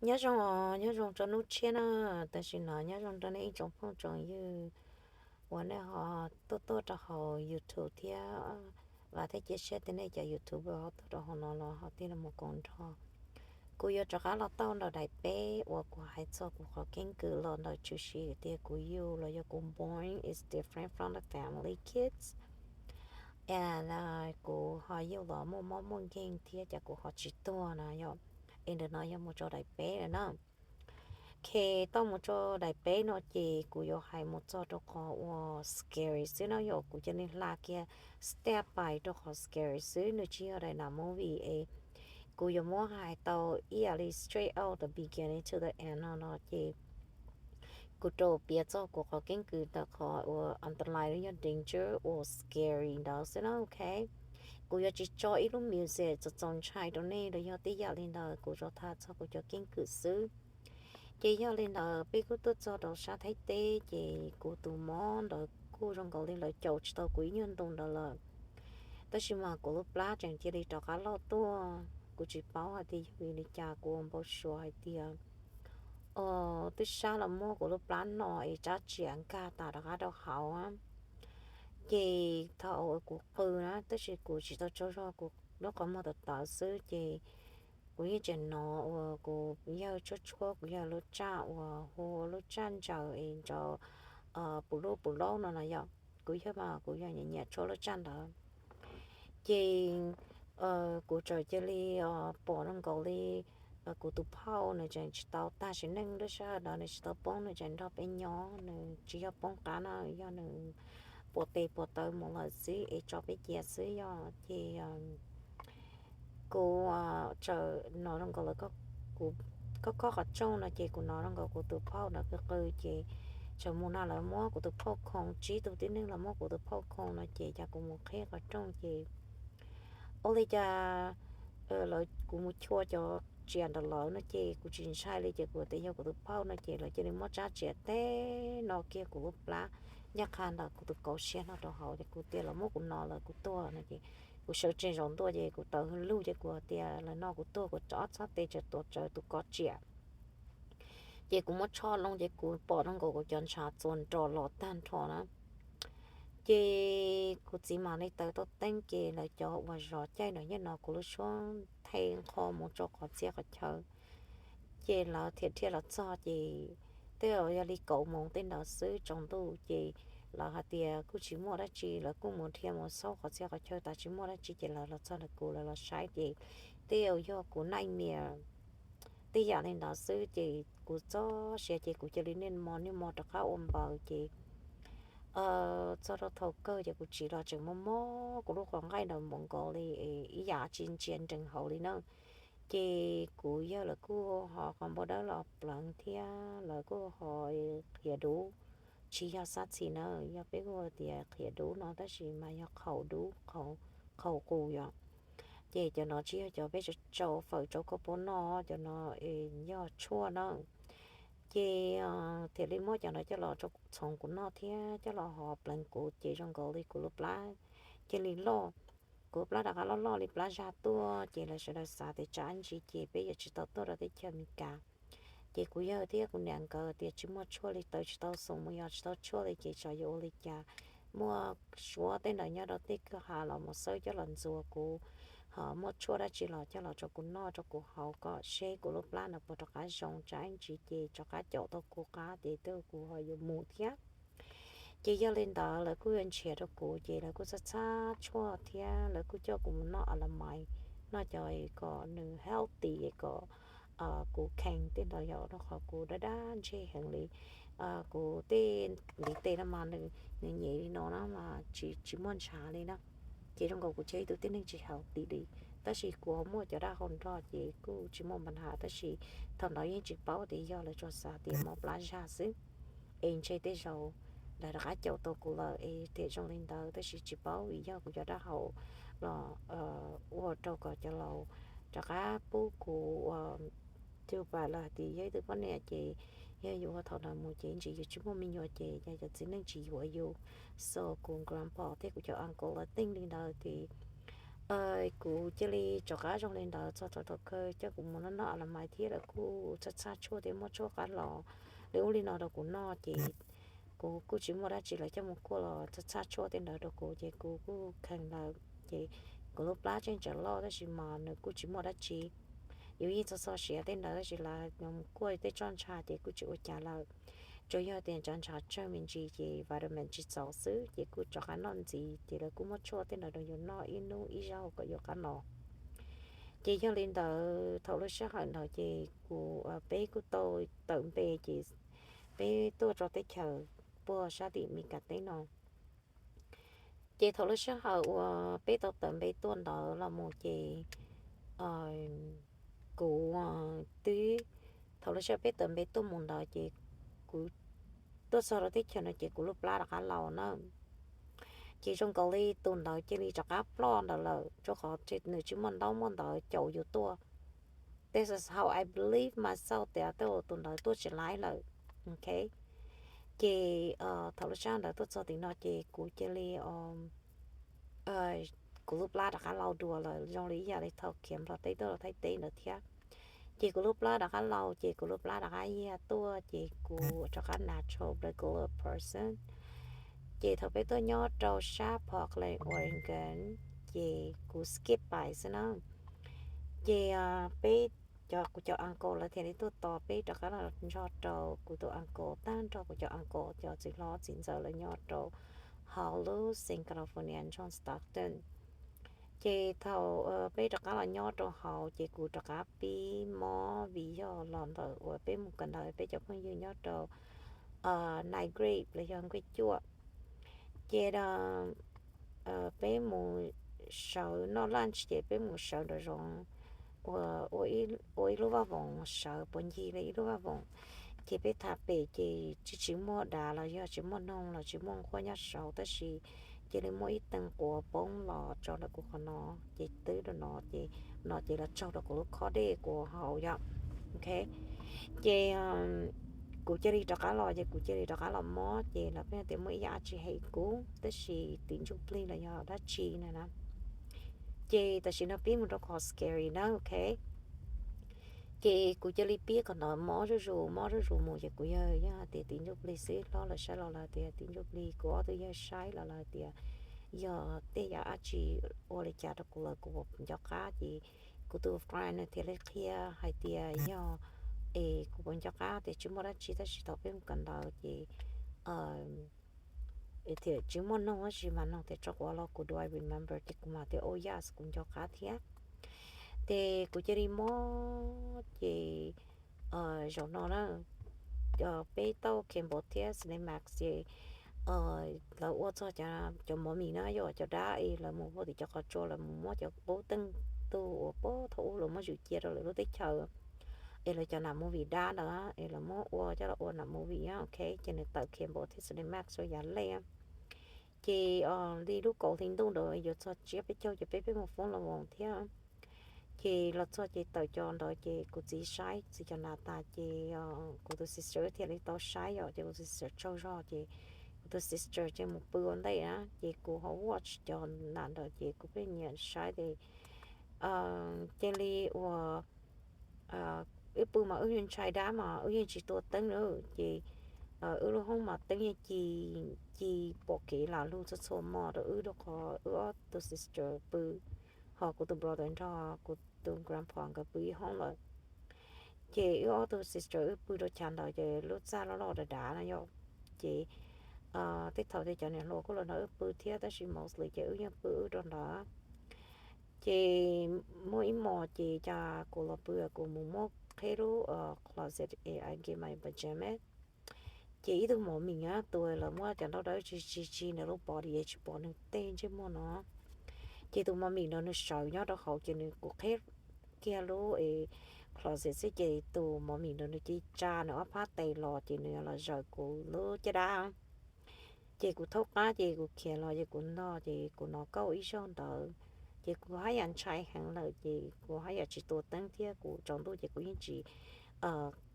Nyob zoo os, nyob zoo rau hnub tshiab na, tam sim no nyob zoo rau nej ib tsoom phooj tsoom ywg uas nej ho tuaj tuaj rau hauv YouTube thiab. Vam thiab cia siab tias nej cov YouTuber ho tuaj rau hauv no los ho tig los mus koom nrog kuv yuav rov qab los tau ntawm daim peb uas kuv hais txog kuv qhov keeb kwm los ntawm tshwm sim tias kuv yug los yog kuv born is different from the family kids. And kuv ho yug los muaj mob muaj nkeeg thiab ces kuv ho tsis tuag na yom. Es ntawm no yog mus rau daim peb lawm na. Ces tau mus rau daim peb no ces kuv yuav hais mus txog rau qhov uas scary xwb na yom, kuv cia li hla kiag step by rau qhov scary xwb, nws tsis yog daim nam movie es kuv yuav muab hais tau ib yam li straight out the beginning to the end no no ces kuv rau piav txog kuv qhov keeb kwm ntawm qhov uas antalais los yog danger uas scary ntawd xwb na, ok. Kuv yuav tsis tso ib lub music txaus txaus ntshai rau nej los yog tej yam li ntawd, kuv rau tham txog kuv cov keeb kwm xwb. Ces yog li ntawd peb kuj tuaj txog rau sab Thaib teb ces kuv tus mob ntawd kuj zoo nkaus li lawv caum tsis tau kuv ib nyuag ntu ntawd lawm. Tab sis mas kuv lub plab tseem cia li rov qab loj tuaj, kuv tsis paub hais tias yog vim li cas, kuv ua npau suav hais tias twb sab los muab kuv lub plab no es tsab tsiam nkag tas rov qab rau hauv. Ces thaum kuv qw na, tab sis kuv tsis tau tsaug zog, kuv lub qhov muag tawv tawv xwb ces kuv yeej tseem hnov uas kuv yawg tshuab tshuab kuv yawg lub tsaj uas hu ua lub tsaj ntsaws es nrov pum lub pum laub no no yom. Kuv yawg mas kuv yog nyiam nyiam tshuab lub tsaj ntawd. Ces kuv txawm cia li pom zoo nkaus li kuv tus phauj nws tseem tsis tau tag sim neej lub sij hawm ntawd, nws tsis tau poob, nws tseem nrog peb nyob, nws tsis yog poob qab na, yog nws puas tes puas taw mus lawm xwb es tso peb cia xwb yom. Ces kuv txawm hnov zoo nkaus lawv koj khob qhov rooj no ces kuv hnov zoo nkaus kuv tus phauj ntawd qw qw ces txawm mus no lawv muab kuv tus phauj khoo, tsib tug tib neeg los muab kuv tus phauj khoo no ces cas kuv mus qhib qhov rooj ces ua li cas lawv, kuv mus chua cov tsiam ntawm lawv no ces kuv tsis ntshai li ces kuv tias yog kuv tus phauj no ces lawv cia li muab tsab tsiam teb no kiag kuv lub plab ncaj qha ntawm kuv tus kauv siab no rau hauv ces kuv tias lawv muab kuv no lawm kuv tuag no ces kuv sawv tsees zaum ntua ces kuv tawv hwj lug ces kuv tias lawv no kuv tuag, kuv ob txhab tes txawm tuav tsawv tus kov tsiam. Ces kuv muab tsho loo ces kuv pom zoo nkaus kuv cov ntshav txuas nrov los tag nrho na. Ces kuv txiv mam li taws tau teeb ces lawv cov uas zov caij ntawd nyiaj no kuv lub suab the nqho mus rau qhov txhia qhov chaw. Ces lawv thiaj dhia los txog ces tej zaum yog li kaum moos tej ntawd xwb tsaus ntuj ces lawv hais tias kuj tsis muaj dab tsi, lawv kuj mus dhia mus xauj qhov txhia qhov chaw tas tsis muaj dab tsi ces lawv los txog ntawm kuv, lawv los saib ces tej zaum yog kuv nightmare tej yam li ntawd xwb ces kuv txob siav ces kuv cia li niaj hmo niaj hmo rov qab ua npaws ces txog rau thaum kawg ces kuv tsis los tseem mob mob kuv lub qhov nqaij ntawd npaum nkaus li ib yam tsis ntsia nrees hauv li na. Ces kuv yawg lawv kuj ho qhov npau dawb los pleev thiab lawv kuj ho qhiav dub, tsis yog xab txhim na, yog peb kuj tias qhiav dub no tab sis mas yog qhaus dub, qhaus qus yom. Ces cov no tsis yog cov peb tsau fawm tsau koj puab noj, cov no yog tshuaj na. Ces thiaj li muab cov no coj los txhoov kuv noj thiab coj los ho pleev kuv ces zoo nkaus li kuv lub plab cia li loj. Kuv lub plab rov qab loj loj li plab zag tuaj ces lawv sawv daws xav tias tsam ntsis ces peb yuav tsis tau tuaj rau teb chaws Amelikas. Ces kuv yawg thiab kuv niam nkawd tias tsis muaj tshuaj li, taws tsis tau xoos mus yos tsis tau tshuaj li ces tsam yuav ua li cas, muaj suav tej ntawd nyob rau tej kwj ha los mus xawb coj los ntxuas kuv, ho muaj tshuaj dab tsi los coj los rau kuv noj rau kuv haus kom seb kuv lub plab no puas rov qab zoo, tsam ntsis ces rov qab caum tau kuv qab ces tej kuv ho yuav mus thiab. Ces yog li ntawd lawv kuj yuav nrhiav rau kuv ces lawv kuj txhaj txhab tshuaj thiab lawv kuj coj kuv mus noj a la mais, noj cov kom nws healthy kom kuv khees tej ntawd yom, rau qhov kuv daj daj ntseg heev li. Kuv tej ntiv tes no mas nws nyem li no na mas tsis muaj ntshav li na. Ces zoo nkaus kuv tsis yog ib tug tib neeg tsis healthy li, tab sis kuv ho muaj cov dab hau nrog ces kuj tsis muaj npa nhav, tab sis thaum ntawd yeej tsis paub tias yog lawv tsuas xav tias mob plab zag xwb. Es ntshe tej zaum lawv rov qab caum tau kuv lawm es thiaj zoo li ntawd, tab sis tsis paub vim yog kuv cov dab hau los ua rau kom cov laus rov qab pub kuv ua tu pas lawm tias yog ib tug poj niam ces yog yuav ua thaum ntawd mus ces ntsis yus tsis muaj me nyuam ces yog cov txiv neej tsis yuav yus. So kuv grandpa thiab kuv cov uncle lawv teej li ntawd ces Kuv cia li rov qab zoo li ntawd txog thaum kawg coj kuv mus noj noj a la mais thiab lawv kuj txhaj txhaj tshuaj thiab muab tshuaj qab los li ub li no rau kuv noj ces kuv kuj tsis muaj dab tsi, lawv coj mus kuaj los txhaj txhaj tshuaj tej ntawd rau kuv ces kuv kuj kheev lawm ces kuv lub plab tseem tseem loj tab sis mas nws kuj tsis muaj dab tsi. Yus yeej txog txog siav tej ntawd tab sis lawv mus kuaj tej tsob ntsha ces kuj tsis ua cas lawm. Tsuas yog tias cov ntshav tsawg me ntsis ces vitamin tsis txaus xwb ces kuj rov qab noj ntxiv ces lawv kuj muab tshuaj tej ntawd rau yus noj ib hnub ib zaug kom yus qab no. Ces yog li ntawd thaum lub sij hawm ntawd ces kuv, peb kuj tau tawm npe ces peb tuaj rau teb chaws puag sab tim Mis Kas teb no. Ces thaum lub sij hawm uas peb tau tawm npe tuaj ntawd los mus ces kuv twb, thaum lub sij hawm peb tawm npe tuaj mus ntawd ces kuv tuaj txog rau teb chaws no ces kuv lub plab rov qab laus na. Ces zoo nkaus li tus ntawd cia li rov qab ploj ntawd lawm rau qhov nws tsis muaj ntaub muaj ntawv caum yus tuaj. This is how I believe myself tias tej tus ntawd tuaj tsis laib lawm. Ok, ces thaum lub sij hawm ntawd tuaj txog tim no ces kuv cia li, kuv lub plab rov qab laus dua lawm zoo li ib yam li thaum khiav Nplog teb tuaj rau Thaib teb ntawd thiab. Ces kuv lub plab rov qab laus ces kuv lub plab rov qab yag tuaj ces kuv rov qab natural regular person. Ces thaum peb tuaj nyob rau sab Portland, Oregon, ces kuv skip pais xwb na. Ces peb, cov kuv cov uncle lawv thiaj li tuaj tos peb rov qab los nrog rau kuv tus uncle tag nrho kuv cov uncle cov txiv hlob txiv ntxawm lawv nyob rau hauv lub xeev California nroog Stockton. Ces thaum peb rov qab los nyob rau hauv ces kuv rov qab pib mob vim yog los ntawm uas peb mus kawm ntawv peb cov phooj ywg nyob rau Night Grape los yog Nkuaj Cuaj. Ces peb mus sawv noj lunch ces peb mus sawv nraum zoov ua ib lub vaj voom sawv puas ncig li ib lub vaj voom. Ces peb tham pem ces tsis tsis muaj dav los yog tsis muaj noog los tsis muaj nquab nyob saud tab sis cia li muaj ib teev quav poob los tso ntawm kuv qhov no, ces twb rau no ces, no ces los tsaug rau kuv lub khob dej kuv hauv yom. Ok, ces kuv cia li rov qab los ces kuv cia li rov qab los mob ces lawv pheej tias muaj ib yam dab tsi hem kuv tab sis tim ntsuj plig los yog dab tsi na na. Ces tam sim no pib mus rau qhov scary na, ok. Ces kuv cia li pib qhov ntawd mob zuj zus mob zuj zus mus ces kuv yog, yog hais tias tim ntsuj plig xwb, hlob lawv saib los lawv tias tim ntsuj plig, kuv ob tug yawg saib los lawv tias yog tej yam dab tsi ua li cas rau kuv lawm kuv puas nco qab ces kuv tus friend nws thiaj li qhia hais tias yog es kuv puas nco qab tias tsis muaj dab tsi tab sis thaum peb mus kawm ntawv ces thiaj tsis muaj noog tab sis mas noog thiaj tso quav los kuv do I remember ces kuv mam tias oh yes kuv nco qab thiab. Ces kuv cia li mob ces zaum no na peb tau Campbell thiab Cinemax ces lawv ua txog cov mov mis na yom, cov dab es lawv mus puag tim cov qhov tsua lawv mus muab cov qub teej tug uas puag thaum ub lawv muab zwm cia rau lawv lub teb chaws es lawv cov nam movie dab ntawd es lawv muab ua coj los ua nam movie, ok, ces nws tawm Campbell thiab Cinemax rau yav lej. Ces li lub kaum hli ntuj ntawd yuav txog tsiab peb caug ces peb peb mus foob los voos thiab. Ces los txog ces tawm cov ntawd ces kuv txiv saib txiv cov nas tas ces kuv tus sister thiaj li tau saib yom, ces kuv tus sister tsaug zog ces kuv tus sister ces mus pw ua ntej na, ces kuv ho watch cov nas ntawd ces kuv pheej nyiam saib ces cia li uas wb pw mas wb yeej ntshai dab mas wb yeej tsis tua teeb na, ces wb lub hoob mas teeb yeej ci, ci pom kev lam lug txhua txhua hmo rau wb rau qhov wb ob tug sister pw, ho kuv tus brother nrog kuv tus grandpa nkawd pw ib hoob lawm. Ces wb ob tug sister wb pw rau chav ntawd ces lub txaj loj loj dav dav na yom. Ces tej thaum tej cov niam hluas kuj los nrog wb pw thiab tab sis mostly ces wb yeej pw wb rau ntawd. Ces muaj ib hmos ces cas kuv los pw kuv mus muab qhib lub closet es I get my pajamas. Ces ib tug mos mis na, tus lawv muab cov ntaub dawb tsis tsis tsis nws lub body es tsis pom nws tej ntsej muag no. Ces tus mos mis ntawd nws sawv nyob rau hauv ces nws, kuv qhib kiag lub closet xwb ces tus mos mis ntawd nws cia li tsa nws ob phab tes los ces nws los zaws kuv lub caj dab. Ces kuv thaub qab ces kuv khiav los ces kuv nto ces kuv hnov kauj ib zaug ntawd. Ces kuv haj yam ntshai heev lawm ces kuv haj yam tsis tua teeb thiab kuv tsaus ntuj ces kuv yeej tsis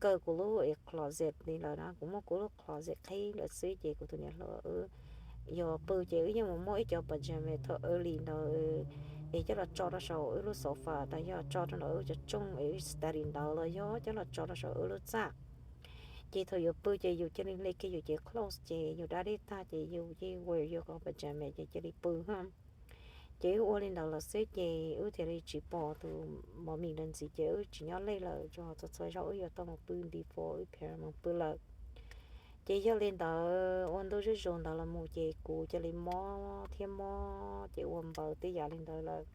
kaw kuv lub closet li lawm na, kuv muab kuv lub closet qhib lawm xwb ces kuv tus niam hluas wb yuav pw ces wb yeej mus muab ib co pajamas thaum early ntawd es coj los tso rau saum wb lub sofa, tas yog tso rau ntawm wb cov rooj es wb study ntawd los yog coj los tso rau saum wb lub txaj. Ces thaum yus pw ces yus cia li hle kiag yus cev clothes ces yus da dej tag ces yus cia li wear yus cov pajamas ces cia li pw ha. Ces wb ua li ntawd los xwb ces wb thiaj li tsis pom tus mom mis ntawd ntxiv ces wb tsis nyob lej lawm, txhua txhua zaus wb yuav tau mus pw nti fo wb phev mus pw lawm. Ces yog li ntawd ua ntu zuj zus ntawd los mus ces kuv cia li mob thiab mob ces ua npaws tej yam li ntawd lawm.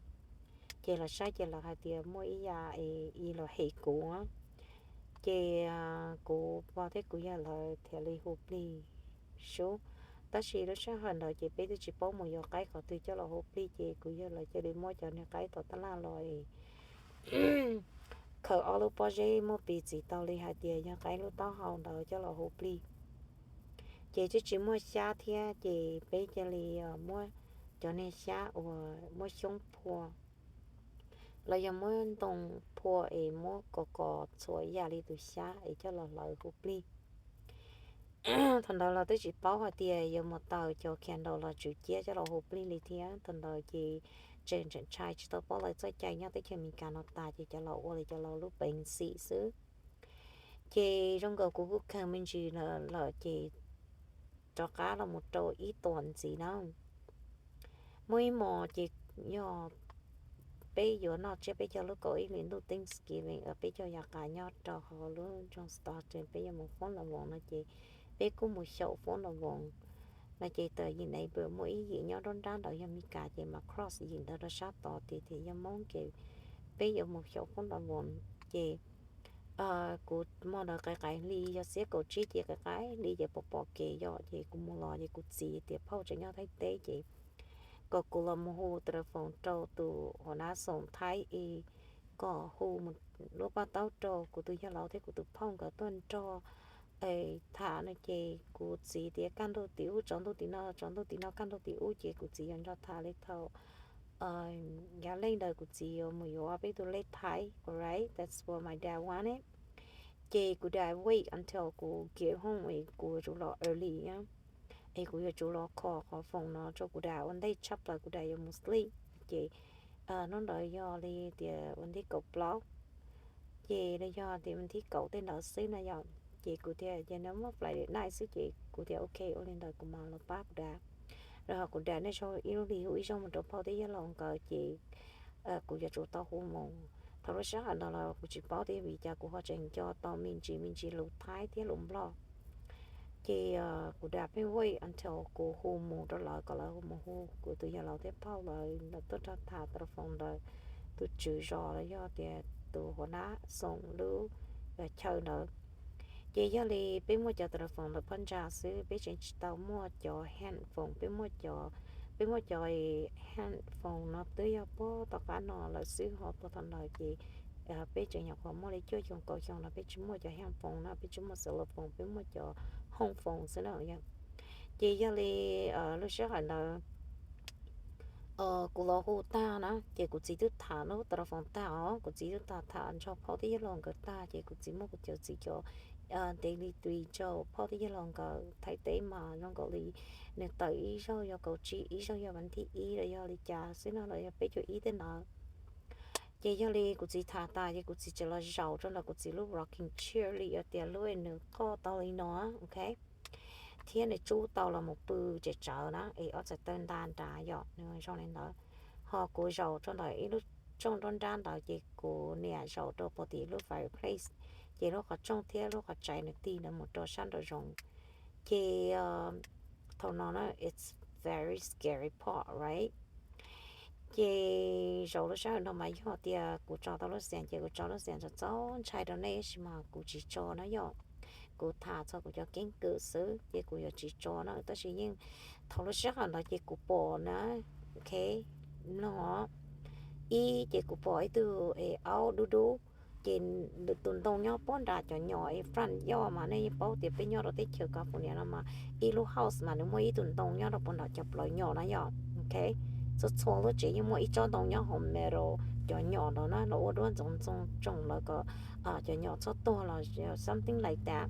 Ces los saib ces lawv hais tias muaj ib yam es los hem kuv. Ces kuv pog thiab kuv yawg lawv thiaj li hu plig sub. Tab sis lub sij hawm ntawd ces peb twb tsis paub mus yuav qaib qhov twg coj los hu plig ces kuv yawg lawv cia li muab cov niag qaib tom tab laj los khaws ob lub pob zeb muaj pis txiv taug li hais tias yog qaib lub taub hau ntawd coj los hu plig. Ces twb tsis muaj xyab thiab ces peb cia li muab cov niag xyab uas muab xyoob phua los yog muab ntoo phua es muab kos kos txhua yam li tus xyab es coj los hlawv hu plig. Thaum ntawd los twb tsis paub hais tias yuav mus taws cov candle los tswm ciab coj los hu plig li thiab. Thaum ntawd ces tseem ntshai tsis tau paub lawv txoj cai nyob teb chaws Amelikas no tas ces cov laus ua li cov laus lub peev xwm xwb. Ces zoo nkaus kuv kuj kheev me ntsis lawm ces rov qab los mus rau ib tuam ntxiv na. Muaj ib hmos ces yog peb yuav noj tsiab peb cog lub kaum ib hlis ntuj Thanksgiving uas peb cog yav qas nyob rau hauv lub nroog Stockton, peb yuav mus Fort Lauderdale no ces peb kuj mus xyaum Fort Lauderdale no ces tawm yim neighbor muaj ib yim nyob nruab nrab ntawd yog Meskas ces mas cross yim ntawd rau sab tod tias tias yog Hmoob ces peb yuav mus xyaum Fort Lauderdale ces kuv hmo ntawd qaim qaim hli yog xiab kaum tsib ces qaim qaim hli ces pom pom kev yom ces kuv mus los ces kuv txiv tias phauj tseem nyob Thaib teb ces kom kuv los mus hu telephone rau tus hua nab xoom Thaib es kom hu lub paj taub rau kuv tus yawg laus thiab kuv tus phauj nkawd tuaj nrog tham no ces kuv txiv tias kaj ntug tim ub tsaus ntuj tim no, tsaus ntuj tim no kaj ntug tim ub ces kuv txiv yuav nrog tham li thaum yav lej ntawd kuv txiv yuav mus yuav peb tus lej Thaib, alright, that's what my dad wanted. Ces kuv dad wait until kuv get home es kuv yuav tsum los early, es kuv yuav tsum los kho qhov phone no rau kuv dad ua ntej tshaj plaws kuv dad yuav mus sleep. Ces hnub ntawd yog li tias ua ntej kaum plaub ces los yog tias ua ntej kaum tej ntawd xwb na yom. Ces kuv tias ces nws muaj Friday night xwb ces kuv tias ok, ua li ntawd kuv mam los pab kuv dad. Rau qhov kuv dad nej zaug ib lub hlis hu ib zaug mus rau phauj thiab yawg laus nkawd ces kuv yuav tsum tau hu mus. Thaum lub sij hawm ntawd los kuv tsis paub tias vim cas kuv ho tseem nco tau me ntsis me ntsis lus Thaib thiab lus Nplog. Ces kuv dad pheej wait until kuv hu mus rau lawv kom lawv hu mus hu kuv tus yawg laus thiab phauj lawv tuaj rau tham telephone ntawd, tus tswv zos los yog tias tus hua nab xoom lub chaw ntawd. Ces yog li peb muaj cov telephone ntawm phab ntsa xwb, peb tseem tsis tau muaj cov hand phone, peb muaj cov, peb muaj cov hand phone no twb yog puag tom qab no lawm xwb, ho puag thaum ntawd ces peb tseem nyuam qhuav muaj li cuaj xyoo kaum xyoo no peb tsis muaj cov hand phone no, peb tsis muaj cell phone, peb muaj cov home phone xwb na. Ces yog li lub sij hawm ntawd kuv los hu tag na ces kuv txiv twb tham lub telephone tag os, kuv txiv twb tham tham nrog phauj thiab yawg laus nkawd tag ces kuv txiv muab kuv cov txiv cov daily three rau phauj thiab yawg laus nkawd. Thaib teb mas zoo nkaus li nws tawm ib zaug yog kaum tsib, ib zaug yog vas thib ib los yog li cas xwb no los yog peb caug ib tej ntawd. Ces yog li kuv txiv tham tas ces kuv txiv tseem los zaum rau ntawm kuv txiv lub rocking chair li, yog tias lub nws qoj tau li no, ok, thiab nws tsub tau los mus pw tsev tsawv na es ob txhais taw nta nrad yom, nws zoo li ntawd. Ho kuv zaum rau ntawm ib lub rooj nruab nrab ntawd ces kuv niam zaum rau puag tim lub fireplace, ces lub qhov rooj thiab lub qhov tsev nws tig ntawd mus rau sab nraum zoov. Ces thaum no na it's very scary part, right? Ces zaum lub sij hawm no mas yog tias kuv tso tau lub xiam ces kuv tso lub xiam txaus txaus ntshai rau nej, tab sis mas kuv tsis tso na yom. Kuv tham txog kuv cov keeb kwm xwb ces kuv yuav tsis tso na, tab sis yeej thaum lub sij hawm ntawd ces kuv pom na, ok, mloog os, ib ces kuv pom ib tug es aub dub dub, ces tus ntoo nyob puag nram cov nyom es front yard mas nej yeej paub tias peb nyob rau teb chaws California no mas ib lub house mas nws muaj ib tug ntoo nyob rau puag nram cov plawv nyom na yom, ok. Txhua txhua lub tsev yeej muaj ib tsob ntoo nyob hauv middle cov nyom ntawd na, los ua duab ntxoov ntxoo tsoom lawv kom cov nyom txhob tuag los something like that.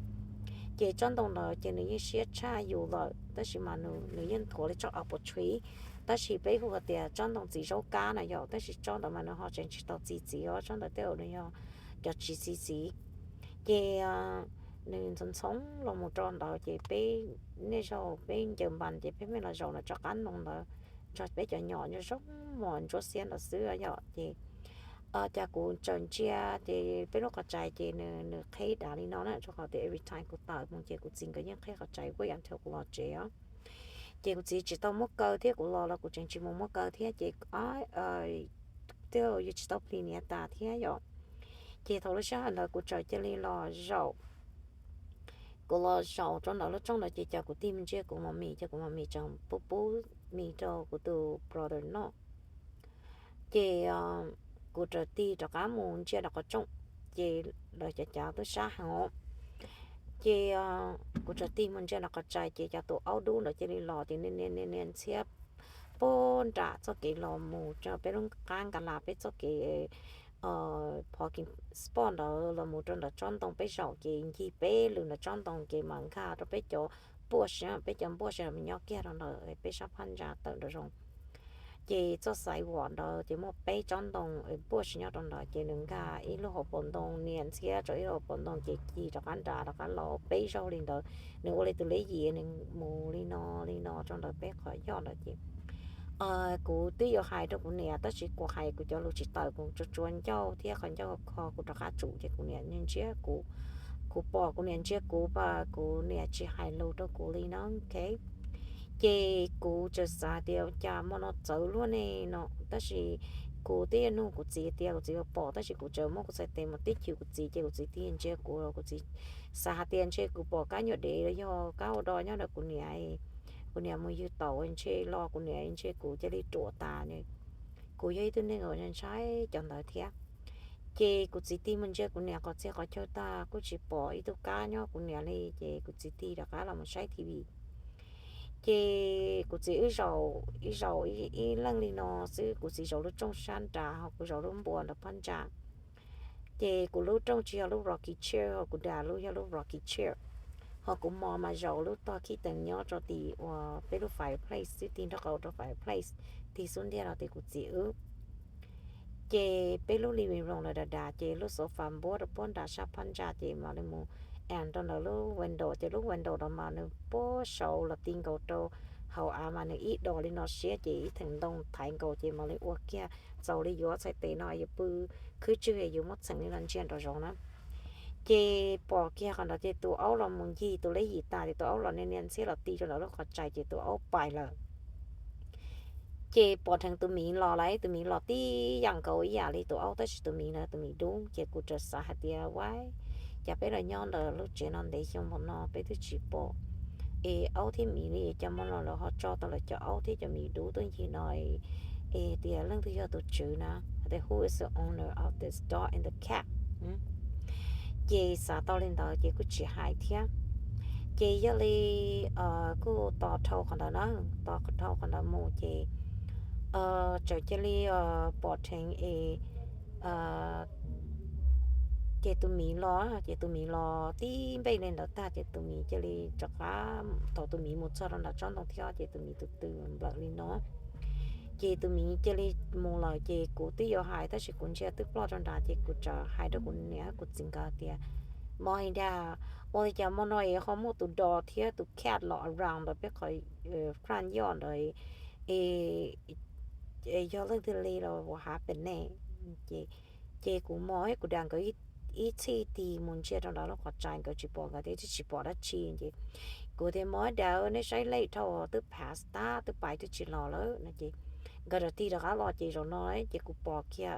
Ces tsob ntoo ntawd ces nws yeej siab tshaj yus lawm, tab sis mas nws yeej nthuav li tsob apple tree, tab sis peb hu hais tias tsob ntoo txiv zaub kab na yom, tab sis tsob ntawd mas nws ho tseem tsis tau txi txiv os, tsob ntawd tej zaum nws yog cov tsis txi txiv. Ces nws ntxhov ntxhov los mus rau ntawd ces peb, nej zaum peb ncaws npas ces peb mam los zaum ntawm tsob qab ntoo ntawd nrog peb cov nyom nyob zoo mos ntsuab xiab ntawd xwb yom. Ces cas kuv tsaws ntsia ces peb lub qhov rais ces nws qhib dav li no na, rau qhov tias every time kuv tawm mus ces kuv txiv nkawd yeej qhib qhov rais kuj yam nrhiav kuv los tsev os. Ces kuv txiv tsis tau muab kaw thiab, kuv los los kuv tseem tsis mus muab kaw thiab ces tej zaum yus tsis tau plis niam tas thiab yom. Ces thaum lub sij hawm ntawd kuv txawm cia li los zaum, kuv los zaum rau ntawm lub rooj ntawd ces cas kuv tig mus ntsia kuv mos mis, ces kuv mos mis tseem pub pub mis rau kuv tus brother noj. Ces kuv txawm tig rov qab mus ntsia nram qhov rooj, ces lawv cov cav twb sab heev. Ces kuv txawm tig mus ntsia nram qhov rais ces cov tus aub dub ntawd cia li los ces nias nias nias ntxhiab puag nram txoj kev los mus rau peb lub qab nkas las peb txoj kev parking spot ntawd los mus rau ntawm tsob ntoo peb zaum ces ncig peb lwm ntawm tsob ntoo ces mam nkag rau peb cov npuaj si, peb cov npuaj si nyob kiag rau ntawm peb sab phab ntsa tawm nraum zoov. Ces txoj xaiv vam ntawd ces muaj peb tsob ntoo npuaj si nyob rau ntawd ces nws nkag ib lub hauv paus ntoo nias ntxhiab rau ib lub hauv paus ntoo ces ci rov qab nram rov qab los peb zaug li ntawd. Nws ua li tus leb yim nws mus li no li no rau ntawm peb qhov yoj ntawd ces kuv twb yuav hais rau kuv niam tab sis kuv hais kuv cov lus tsis tawm, kuv tsuas tsuas ncauj thiab qhov ncauj kho kuv rov qab tsum ces kuv niam ntsia kuv, kuv pom kuv niam ntsia kuv mas kuv niam tsis hais lus rau kuv li no, ok. Ces kuv txawm xav tias cas hmo no txawv luaj ne no, tab sis kuv twb nug kuv txiv tias kuv txiv puas pom tab sis kuv txawm muab kuv txhais tes mus tib chwv kuv txiv ces kuv txiv tig ntsia kuv los kuv txiv xav hais tias ntshe kuv pom kab nyuam dev los yog kab ua do nyob ntawm kuv niam, kuv niam mus ywg taum ntshe los kuv niam ntshe kuv cia li ruam tas. Kuv yog ib tug neeg uas ntshai cov ntawd thiab. Ces kuv txiv tig mus ntsia kuv niam qhov txhia qhov chaw tag kuj tsis pom ib tug kab nyob kuv niam li ces kuv txiv tig rov qab los mus saib T V. Ces kuv txiv wb zaum ib zaug ib leeg li no xwb, kuv txiv zaum lub rooj sab nrad ho kuv zaum lub npua ntawm phab ntsa. Ces kuv lub rooj tsis yog lub rocking chair ho kuv dam lub yog lub rocking chair, ho kuv mos mas zaum lub tog khib teev nyob rau tim uas peb lub fireplace xwb, tig nraub qaum rau fireplace, tig xub ntiag rau tim kuv txiv wb. Ces peb lub living room lawm dav dav ces lub sofa npuab rau puag nram sab phab ntsa ces mam li mus am rau ntawm lub window ces lub window rau mas nws puag saud los ti nkaus rau hauv av mas nws ib dos li no siab ces ib theem ntoo thaiv nkaus ces mam li ua kiag txaus li yuav txhais tes no yuav pw khwb tswg yuav muab txheem li no ntsia nraum zoov na. Ces pom kiag qhov ntawd ces tus aub los mus ncig tus leb yim tas ces tus aub los nias nias ntxhiab los ti rau ntawm lub qhov rais ces tus aub pais lawm. Ces pom dheev tus miv los lawm, tus miv los tib yam nkaus ib yam li tus aub tab sis tus miv no tus miv dub ces kuv txawm xav hais tias, Ua cas peb los nyob ntawm lub tsev no ntev xyoo npaum no peb twb tsis pom es aub thiab miv li, cas hmo no lawv ho tso tau lawv cov aub thiab cov miv dub tuaj ncig no es tias leej twg yog tus tswv na, hais tias who is the owner of this dog and the cat? Ces xav tau li ntawd ces kuj tsis hais thiab. Ces yog li kuj tos dhau qhov ntawd na, tos dhau qhov ntawd mus ces txawm cia li pom dheev es ces tus miv los, ces tus miv los tib npej li ntawd tag ces tus miv cia li rov qab, thaum tus miv mus txog rau nram tsob ntoo thiab ces tus miv tus tw nplawm li no. Ces tus miv cia li mus lawm ces kuv twb yuav hais tab sis kuv ntsia twb ploj rau nrad ces kuv txawm hais rau kuv niam kuv txiv nkawd tias, Mog, ua li cas hmo no es ho muaj tus dog thiab tus cat los around ntawm peb qhov front yard ntawd es yog leej twg li los ua happen ne? Ces kuv mog kuv dam nkawd ib txhij tig mus ntsia rau ntawm lub qhov rais nkawd tsis pom, nkawd tias twb tsis pom dab tsi ces kuv tias, Mog dam, nej saib lej dhau twb pass tag twb pais twb tsis los lawm no ces nkawd rov tig rov qab los ces zaum no ces kuv pom kiag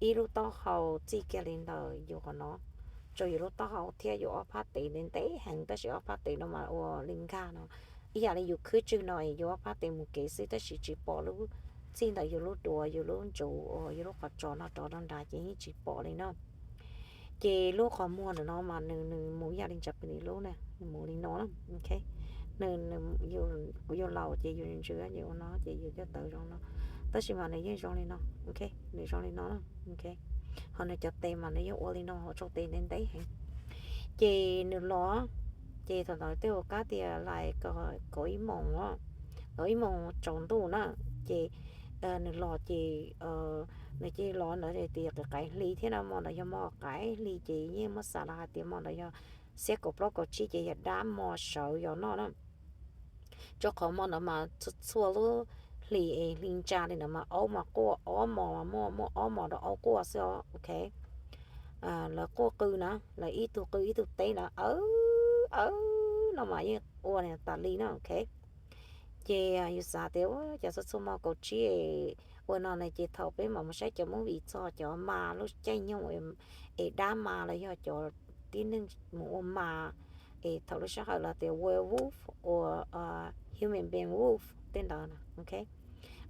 ib lub taub hau txij kiag li ntawm yus qhov no rau yus lub taub hau thiab yus ob phab tes ntev ntev heev tab sis ob phab tes no mas ua li nkag no ib yam li yus khwb tswg no yus ob phab tes mus kev xwb tab sis tsis pom lub txij ntawm yus lub duav yus lub ntsuv uas yus lub qhov tsos no rov rau nrad ces yeej tsis pom li no. Ces lub qhov muag ntawm no mas nws nws mus ib yam li Japanese lub na, nws mus li no na, ok. Nws, kuv yus laus ces yus ntsws ces ua no ces yus coj tawv zoo no, tab sis mas nws yeej zoo li no, ok, nws zoo li no na, ok. Ho nws cov tes mas nws yeej ua li no, tsau tes ntev ntev heev. Ces nws los, ces thaum ntawd tej ua kab tias lais kaum ib moos os, ib moos tsaus ntuj na. Ces nws los ces nws cia li los ntawd tias qaim hli thiab no, hmo ntawd yog hmo qaim hli ces yeej muab xav los hais tias hmo ntawd yog xiab kaum plaub kaum tsib ces yog dab hmo sawv yog noj na. Rau qhov hmo ntawd mas txhua txhua lub hlis es hli ntsa li ntawd mas aub mas quaj ob hmos mas muaj, muaj ob hmos rau aub quaj xwb os, ok. Lawv quaj qw na, lawv ib tug qw ib tug teb na, aw, aw, no mas yeej ua tas li na, ok. Ces yus xav tias ua cas txhua txhua hmo kaum tsib ua no na, ces thaum peb mam mus saib cov movie txog cov mas lub caij nyoog es dab mas los yog cov tib neeg mus ua mas, es thaum lub sij hawm los tias werewolf or human being wolf tej ntawd na, ok.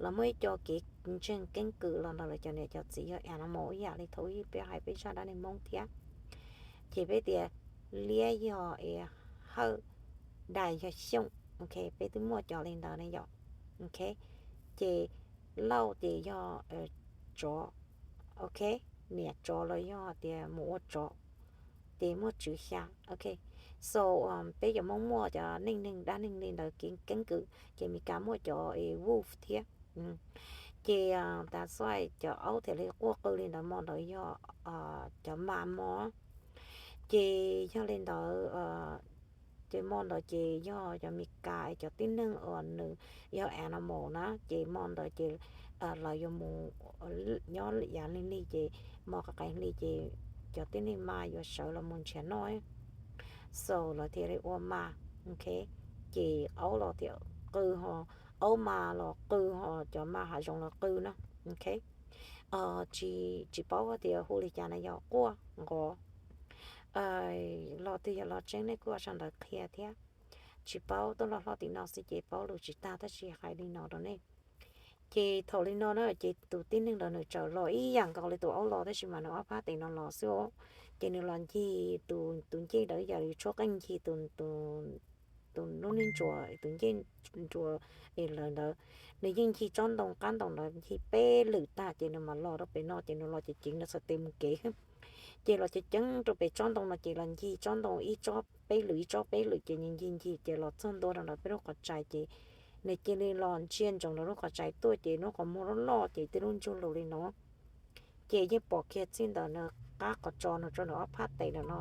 Los muaj ib co kev ntseeg keeb kwm los ntawm lawv cov niam cov txiv yog animal ib yam li thaum ub peb hais peb zaj dab neeg Hmoob thiab. Ces peb tias liab yog es hawj, dais yog xyooj, ok, peb twb muaj cov li ntawd ne yom, ok. Ces lauj ces yog tsov, ok, niam tsov los yog tias mus ua tsov, ces muaj tswv xya, ok. So peb cov Hmoob muaj cov neej neeg dab neeg li ntawd kev keeb kwm, ces Meskas muaj cov wolf thiab. Ces tas xua cov aub thiaj li quaj qw li ntawd, hmo ntawd yog cov mas hmo. Ces yog li ntawd, ces hmo ntawd ces yog cov Meskas cov tib neeg uas nws yog animal na, ces hmo ntawd ces lawv yuav mus nyob yav li li ces hmo qaim hli ces cov tib neeg mas yuav sawv los mus nrhiav noj. So lawv thiaj li ua mas, ok. Ces aub los thiaj qw ho, aub mas los qw ho cov mas hav zoov los qw na, ok. Tsis paub tias hu li cas na, yog quaj nqov. Los twg yog los tseeb nej kuj ua sau ntawv qhia thiab. Tsis paub, tuaj loj hlob tim no xwb ces paub lus tsis tag tab sis hais li no rau nej. Ces thaum li no na ces tus tib neeg ntawd nws txawm los ib yam nkaus li tus aub los tab sis mas nws ob phab tes no los xwb os. Ces nws los ncig tus ncej ntawd ib yam li tshuab qeej ncig tus lub neej ntsuas, tus ncej ntsuas es lawv ntawd. Nws yeej ncig tsob ntoo qab ntoo ntawd ncig peb lwm tag ces nws mam los rau pem no ces nws los ceev ceev nws txhais tes mus kev. Ces los ceev ceev rau pem tsob ntoo no ces los ncig tsob ntoo ib tsob peb lwm ib tsob peb lwm ces ncig ncig ces los txog ntua rau ntawm peb lub qhov rais ces nws cia li los ntsia ntsoov ntawm lub qhov rais tuaj ces lub qhov muag loj loj ces tej lub ntsug lus li no. Ces yeej pom kiag txij ntawm nws qab qhov tsos no rau nws ob phab tes ntawm no.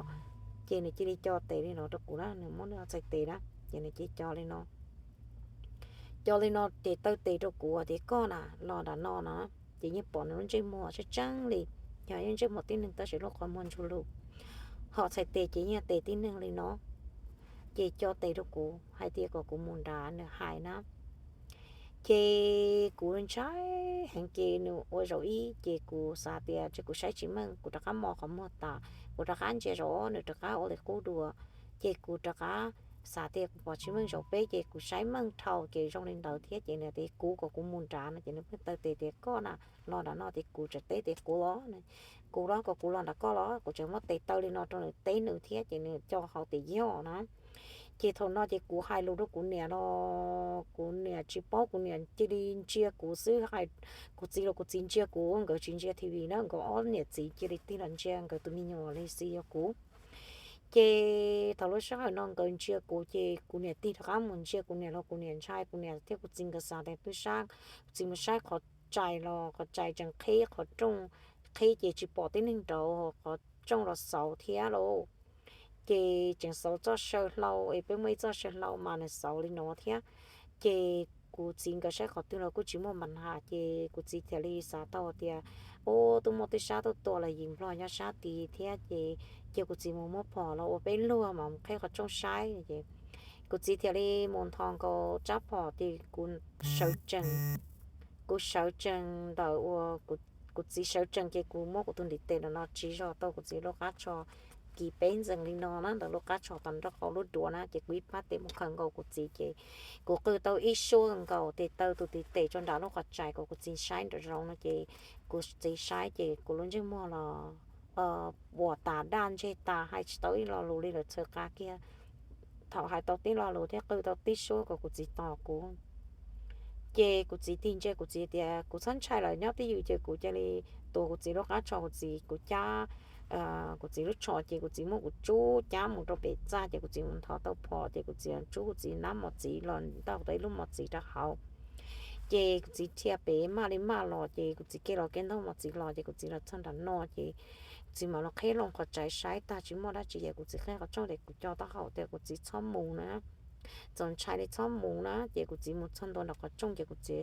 Ces nws cia li co tes li no rau kuv na, nws muab nws txhais tes na, ces nws cia li co li no. Co li no ces taw tes rau kuv tias koj na, los nram no no. Ces yeej pom nws lub ntsej muag tseeb tseeb li, yog yeej ntsej muag tib neeg tab sis lub qhov muag ntsug lus, ho txhais tes ces yeej tes tib neeg li no. Ces co tes rau kuv hais tias kom kuv mus nrad nws hais na. Ces kuv ntshai heev ces nws ua zaum ib ces kuv xav tias ces kuv saib tsis meej, kuv rov qab mos qhov muag tas, kuv rov qab ntsia zaum ob nws rov qab ua li qub dua. Ces kuv rov qab xav tias kuv pom tsis meej zaum peb ces kuv saib meej dhau ces zoo li ntawd thiab ces nws tias kuv kom kuv mus nrad no ces nws pheej taw tes tias koj na, los nrad no ces kuv tseem teb tias kuv los, kuv los kom kuv los nrad koj los, kuv tseem muab tes taw li no rau nws teb nws thiab ces nws co hauv tias yog na. Ces thaum no ces kuv hais lus rau kuv niam los kuv niam tsis paub, kuv niam cia li ntsia kuv xwb, hais kuv txiv los kuv txiv ntsia kuv, nkawd tsis ntsia T V na, nkawd ob niam txiv cia li tig los ntsia nkawd tus me nyuam li xwb yog kuv. Ces thaum lub sij hawm no nkawd ntsia kuv ces kuv niam tig rov qab mus ntsia kuv niam los kuv niam ntshai, kuv niam thiab kuv txiv nkawd xav tias twb sab, kuv txiv mus saib qhov rais los qhov rais tseem qhib, qhov rooj qhib ces tsis pom tib neeg nraud, qhov rooj los xauv thiab lauj. Ces tseem xauv txoj saw hlau es peb muaj ib txoj saw hlau mas nws xauv li no thiab. Ces kuv txiv nkawd saib qhov twg los kuj tsis muaj npa nhas ces kuv txiv thiaj li xav tau tias, ub, twb muaj tib sab tuaj tua los yim nplog nyob sab tid thiab ces cia kuv txiv mus muab phom los ua peb luag mas mus qhib qhov rooj saib. Ces kuv txiv thiaj li mus nthos nkaus tsab phom ces kuv sawv tsees, kuv sawv tsees ntawm uas kuv txiv sawv tsees ces kuv muab kuv tus ntiv tes no tsiv zog tau kuv txiv lub qab tsho, kis peb ntxees li no na, ntawm lub qab tsho tau nraub qaum lub duav na, ces kuv ib phab tes mus khaws nkaus kuv txiv ces kuv qw tau ib suab nkaus tes taw tus ntiv tes rau nram lub qhov rais kom kuv txiv saib nram zoov no ces kuv txiv saib ces kuv lub ntsej muag los puas tas daj ntseg tas, hais tsis tau ib lo lus li lawm, txhawv qa kiag. Thaum hais tau tib lo lus thiab qw tau tib suab kom kuv txiv tos kuv ces kuv txiv tig ntsia, kuv txiv tias kuv txhob ntshai lawm, nyob twj ywm ces kuv cia li tuav kuv txiv lub qab tsho, kuv txiv, kuv cab kuv txiv lub tsho ces kuv txiv muab kuv tsub cab mus rau pem txaj ces kuv txiv mus nthos tau phom ces kuv txiv tsub kuv txiv nab mos txwv los ntau tau ib lub mos txwv rau hauv. Ces kuv txiv dhia pem maj li maj los ces kuv txiv kev los kev ntaug mos txwv los ces kuv txiv los txog nram no ces kuv txiv mam los qhib loo qhov tsaiv saib tag tsis muaj dab tsi ces kuv txiv qhib qhov rooj tias kuv co taub hau tias kuv txiv txhob mus na, txaus ntshai li txhob mus na ces kuv txiv mus txog ntua nram qhov rooj ces kuv txiv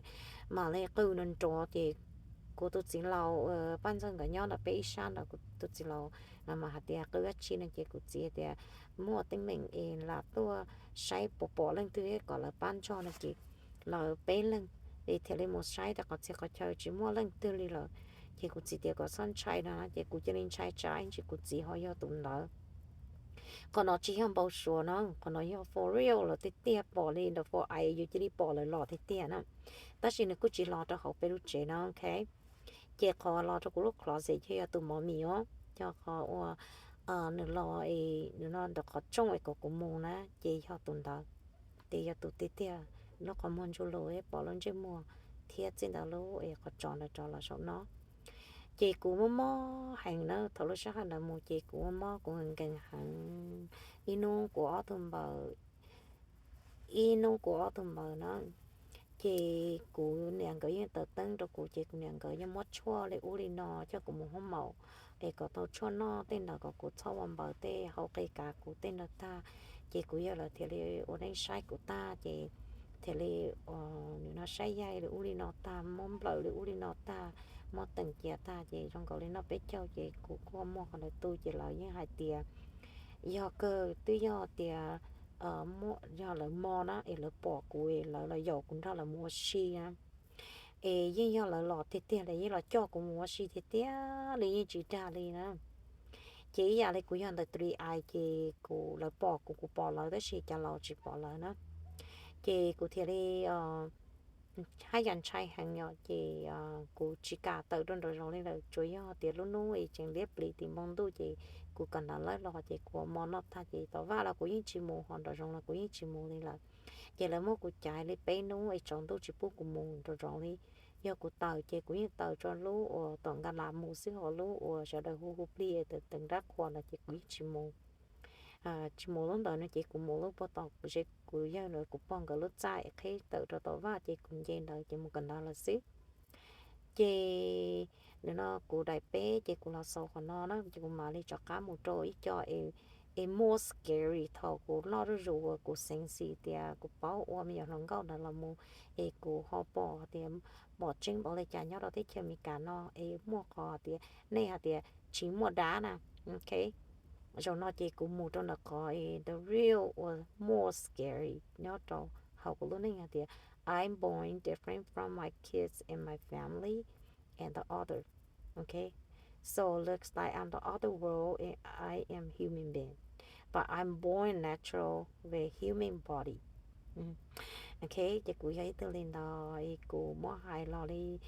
mam li qw nrov nrov ces kuv tus txiv laus Paj Ntxawg nkawd nyob ntawm peb ib sab ntawd, kuv tus txiv laus mas hais tias qw dab tsi no ces kuv txiv tias muaj teeb meem es lam tuaj saib puas pom leej twg kom lawv pab nrog no ces lawv peb leeg es thiaj li mus saib tias qhov txhia qhov chaw tsis muaj leej twg li lawm. Ces kuv txiv tias kom txhob ntshai no ces kuv cia li ntshai tsam ib ntsis kuv txiv ho yog tus ntawd. Qhov no tsis yog npau suav no, qhov no yog for real lawm tiag tiag, pom li ntawm for ai yus cia li pom lawv los tiag tiag na. Tab sis nws kuj tsis los rau hauv peb lub tsev no, ok. Ces qhov los rau kuv lub closet ces yog tus mom mis os, yog qhov uas nws los es nws no ntawm qhov rooj es kom kuv mus na ces yog tus ntawd. Ces yog tus tiag tiag, lub qhov muag ntsuj lug pom lub ntsej muag thiab txij ntawm lub es qhov tsos ntawd rov los saum no. Ces kuv mob mob heev na, thaum lub sij hawm ntawd mus ces kuv mob mob kuv nkees heev, ib hnub kuv ob tug npaws, ib hnub kuv ob tug npaws na. Ces kuv niam nkawd yeej taws teeb rau kuv ces kuv niam nkawd yeej muab tshuaj li ub li no coj kuv mus hoob maum es kom tau tshuaj noj tej ntawd kom kuv txhob ua npaws tej hau qe kav kuv tej ntawd tag. Ces kuv yawg lawv thiaj li ua neeb saib kuv tag ces thiaj li nim no saib yaig li ub li no tag, muab nplawm li ub li no tag, muab teem cia tag ces zoo nkaus li noj peb caug ces kuv kuj muaj qhov ntawd tu ces lawv yeej hais tias yog kawg twb yog tias yog lawv mo na es lawv pom kuv es lawv los yaum kuv nrog lawv mus ua si na. Es yeej yog lawv los tiag tiag li, yeej los coj kuv mus ua si tiag tiag li, yeej tsis dag li na. Ces ib yam li kuv yog ntawm three eye ces kuv, lawv pom kuv, kuv pom lawv tab sis cov laus tsis pom lawv na. Ces kuv thiaj li haj yam ntshai heev yom, ces kuv tsis kam tawm rau nraum zoov li lawm, tsuas yog tias lub hnub es tseem liab pliv tim npoo ntuj ces kuv kawm ntawv lawb los ces kuv ua mov noj tag ces tom vaj los kuv yeej tsis mus, ho nraum zoov los kuv yeej tsis mus li lawm. Ces lawv muab kuv caiv li peb hnub es tsaus ntuj tsis pub kuv mus nraum zoov li. Yog kuv tawm ces kuv yeej tawm rau lub uas tom nkas las mus xwb, ho lub uas sawv daws hu hu plig es tawm nrab qhuas ntawd ces kuv yeej tsis mus. Tsis mus lub ntawd no ces kuv mus lub puag tom kuv ze kuv yawg lawv kuv pog nkawd lub txaj es qhib tawm rau tom vaj ces kuv nce ntawd ces mus kawm ntawv lawm xwb. Ces nim no kuv daim peb ces kuv los xaus qhov no na ces kuv mam li rov qab mus rau ib co es more scary thaum kuv loj zuj zus uas kuv xeev xim tias kuv paub ua me nyuam hluas nkauj ntawd los mus es kuv ho pom tias pom tseeb npaum li cas nyob rau teb chaws Amelikas no es muaj qhov tias nej hais tias tsis muaj dab na. Ok, zaum no ces kuv mus rau ntawm qhov the real or more scary nyob rau hauv kuv lub neej hais tias I'm born different from my kids and my family and the other. Okay, so looks like I'm the other world and I am human being, but I'm born natural with human body. Ok, ces kuv yog ib tug li ntawd es kuv muab hais los li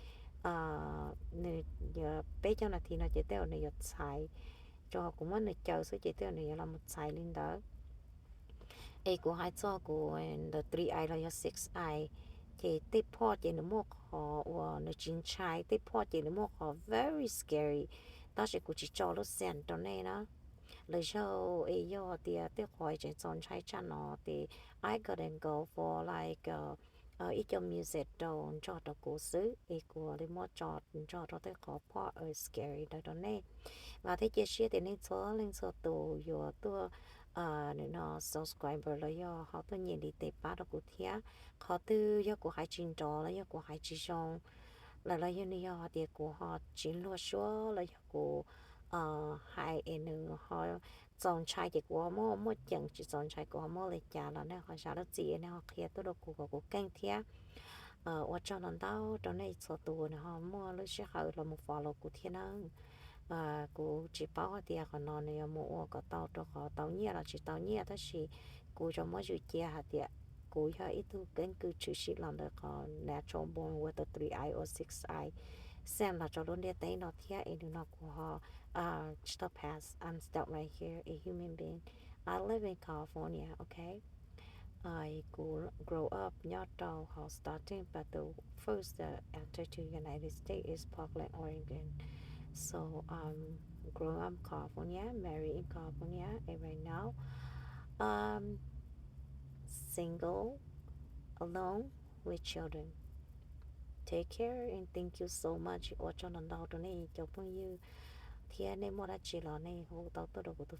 nws yuav peb caug nas this no ces tej zaum nws yuav txhais, rau qhov kuv muab nws caw xwb ces tej zaum nws yuav los mus txhais li ntawd. Es kuv hais txog kuv ntawm three eye los yog six eye, ces tej phoj ces nws muaj qhov uas nws tsis ntshai, tej phoj ces nws muaj qhov very scary, tab sis kuv tsis tso lub scent rau nej na. Lwm zaug es yog tias tej qhov tseem txaus ntshai tshaj no ces I gonna go for like ib co music rau nrog rau kuv xwb es kuv li muab tso nrog rau tej qhov phoj scary ntawd rau nej. Vam thiab cia siab tias nej txhua leej txhua tus yuav tuaj nim no subscriber los yog ho tuaj nyem li tes pab rau kuv thiab. Qhov twg yog kuv hais tsis nrov los yog kuv hais tsis zoo lawm los yog nws yog hais tias kuv ho tsis luag suab los yog kuv hais es nws ho txaus ntshai ces kuv ho muaj muaj ceem, tsis txaus ntshai kuv ho muaj li cas los nej ho zam lub txim nej ho qhia tuaj rau kuv kom kuv keej thiab. Ua tsaug ntau ntau rau nej txhua tus nws ho muaj lub sij hawm los mus follow kuv thiab na. Kuv tsis paub hais tias qhov no nws yuav mus ua kom tau rau qhov tau nyiaj los tsis tau nyiaj tab sis kuv tsuas muab zwm cia hais tias kuv yog ib tug keeb kwm tshwm sim los ntawm qhov natural born with the three eye or six eye, xeem los rau lub ntiaj teb no thiab es nws no kuv ho tsis tau pass, I'm stuck right here, a human being. I live in California, okay? Kuv grow up nyob rau hauv Stockton, but the first uh, enter to United States is Portland, Oregon. So um, Take care and thank you so much ua tsaug ntau ntau rau nej cov phooj ywg, thiab nej muaj dab tsi los nej hu tau tuaj rau kuv tus